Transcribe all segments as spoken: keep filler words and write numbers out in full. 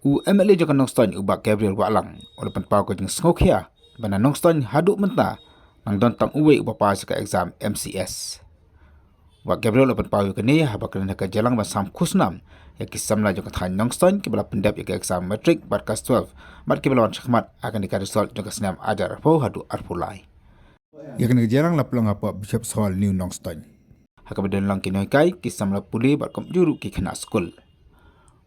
U M L A jong ka Nongstoiñ u Bah Gabriel Wahlang u la pynpaw ka jingsngewkhia ba na Nongstoiñ haduh mynta nang don tang uwei uba pass ïa ka exam M C S. U Bah Gabriel u la pynpaw ïa kane haba kren ha ka jingïalang ban sam khusnam ïa ki samla jong ka thaiñ Nongstoiñ kiba la pyndep ïa ka exam matric bad class twelve bad kiba la wan shakhmat ha kane ka result jong ka snem arhajar arphew haduh arphew lai. Ïa kane ka jingïalang la pynlong hapoh Bishop's Hall, New Nongstoiñ. Ha kaba don lang ki nonghikai, ki samla pule bad kumjuh ruh ki khynnah skul.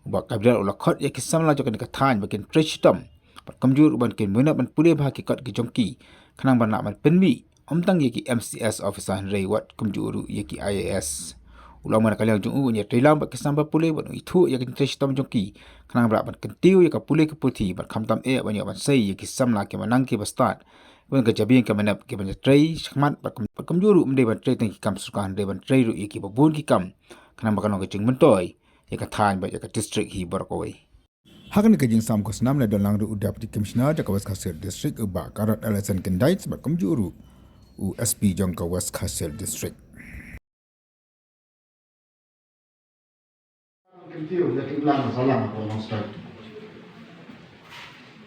U Bah Gabriel u la khot ïa ki samla jong kane ka thaiñ ba kin trei shitom bad kumjuh ruh ban kin minot ban pule bha ki kot ki jong ki khnang ban lah ban pynmih ym tang ïa ki M C S officer hynrei wat kumjuh ruh ïa ki I A S. U la ong ba na ka liang jong u un ïatrei lang bad ki samla pule bad un ithuh ïa ka jingtrei shitom jong ki khnang ba lah ban kyntiew ïa ka pule ka puthi bad khamtam eh ban ïoh ban sei ïa ki samla kiba nang kiba stad. Bad ka jabieng ka mynta ki ban trei shakhmat bad kum, bad kumjuh ruh ym dei ban trei tang ki kam sorkar, dei ban trei ruh ïa kiba bun ki kam khnang ba kan long ka jingmyntoi ïa ka thaiñ bad ïa ka district hi baroh kawei. Ha kane ka jingsam khusnam la don lang ruh u Deputy Commissioner jong ka West Khasi Hills District u Bah Carrot Alison Kendait bad kumjuh ruh u S P jong ka West Khasi Hills District. Kyntiew ïa ki imlang ka sahlang hapoh Nongstoiñ.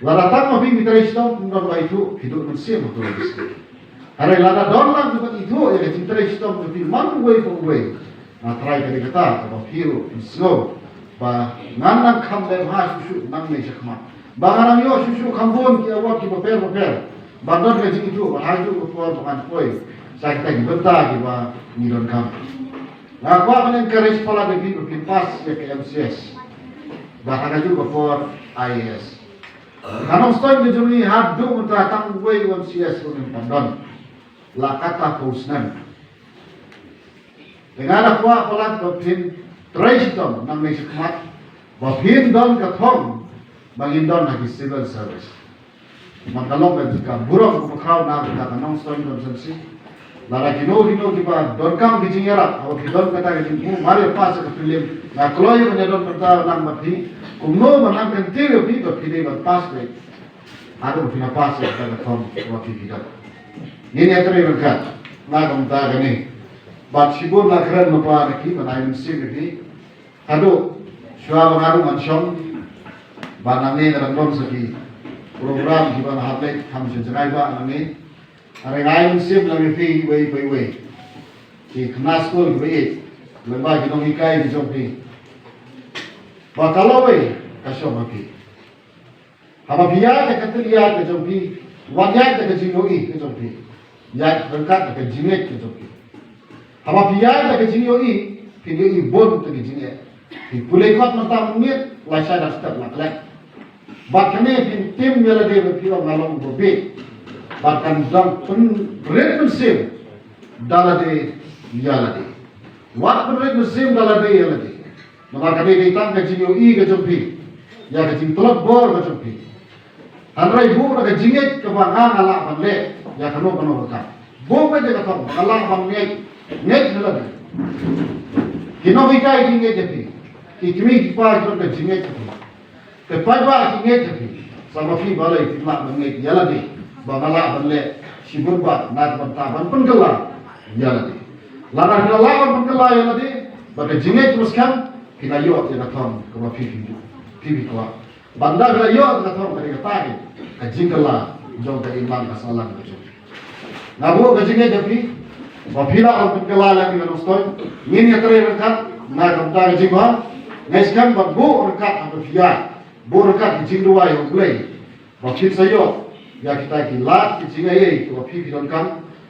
Lada tang ma phi phi trei shitom, ym don ba ithuh, phi duh mynsiem hapoh Nongstoiñ. Hynrei lada don lang kiba ithuh ïa ka jingtrei shitom jong phi man uwei pa uwei, nga trai ka dei kata kaba phi ruh phin sngew ba ngan nang kham leh bha shuh shuh nangne shakhmat. Ba ngan nang ïoh shuh shuh kham bun ki award kiba pher ba pher. Ba don ka jingithuh ba ha kajuh ka por ba ngan poi sha kita ki bynta kiba ngi donkam. Nga kwah ban encourage palat ïa phi ba phin pass ïa ka M C S bad ha kajuh ka por I A S. Ka Nongstoiñ ka jong ngi haduh mynta tang uwei u M C S ruh ngim pat don. La katta phew snem. Te nga da kwah palat ba phin trei shitom nangne shakhmat ba phin don ka thong ba ngin don ha ki civil service. Man ka long ka burom kaba khraw na ka bynta ka Nongstoiñ Constituency. Lada kino kino kiba donkam ki jingïarap, haba phi don kata ka jingthmu, mar ïa pass ka prelim, nga kloi ban ïa don bynta nang bad phi, kumno ban nang kyntiew ïa phi ba phi dei ban pass beit. Haduh ba phin pass ïa kata ka thong kaba phi phi don. Ngin ïatrei ryngkat na ka bynta kane. Bad shibun la kren lypa na ki ban ai mynsiem ïa phi. Haduh shuwa ba nga ruh ngan shong ba nangne nga dang don sa ki program kiba nga hap leit kham sha jngai ba nangne. Hynrei nga ai mynsiem lang ïa phi iwei pa iwei, ki khynnah skul kiba ïeit, lyngba ki nonghikai ki jong phi, ba ka lawei ka shong ha phi. Haba phi ïaid da ka tylli ïaid ka jong phi, wat ïaid da ka jingïohi ka jong phi. Ïaid ryngkat da ka jingngeit ka jong phi. Haba phi ïaid da ka jingïohi, phin ïohi bun ka jingngeit. Phi pule kot mynta mynmiet, lashai da step la klet. Bad kane phin tim ïa lade ba phi ong nga long uba bieit. Bad kan dang pynrit mynsiem da lade ïa lade. Wat pynrit mynsiem da lade ïa lade. Namar ka dei dei tang ka jingïohi ka jong phi ïa ka jingtlot bor ka jong phi. Hynrei buh da ka jingngeit kaba nga nga lah ban leh ïa kano kano ka kam. Buh beit ïa ka thong, nga lah ban ngeit, ngeit ïa lade. Ki nonghikai ki ngeit ïa phi. Ki kmie ki kpa ki don ka jingngeit ïa phi. Te paidbah ki ngeit ïa phi. Sa ma phi balei phi lah ban ngeit ïa lade ba nga lah ban leh shibun bha na ka bynta ban pynkylla ïa lade. Lada phi lah ban pynkylla ïa lade bad ka jingngeit kaba skhem, phi la ïoh ïa ka thong kaba phi phi phi phi kwah. Bad lada phi la ïoh ïa ka thong, ka dei kata ka jingkylla jong ka imlang ka sahlang ka jong phi. Nga buh ka jingngeit ïa phi ba phi lah ban pynkylla ïa ka Nongstoiñ. Ngin ïatrei ryngkat na ka bynta ka jingbha. Nga sngewbha ban buh ryngkat ha ka phi ïa buh ryngkat ki jingduwai ha U Blei ba phin sa ïoh ïa kita ki lad ki jingaiei kiba phi phi donkam,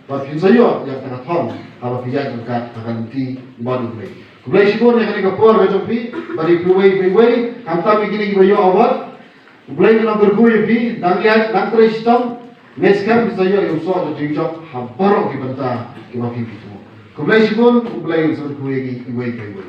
ba phin sa ïoh ïa kata ka thong haba phi ïaid ryngkat ha ka lynti bad U Blei. Khublei shibun ïa kane ka por ka jong phi bad ïa phi uwei pa uwei, khamtam ïa kine kiba ïoh award. U Blei un kyrkhu ïa phi, nang ïaid nang trei shitom, ngeit skhem phin sa ïoh ïa u soh jong jingjop ha baroh ki bynta kiba phi phi thmu. Khublei shibun, U Blei un kyrkhu ïa ngi iwei pa iwei.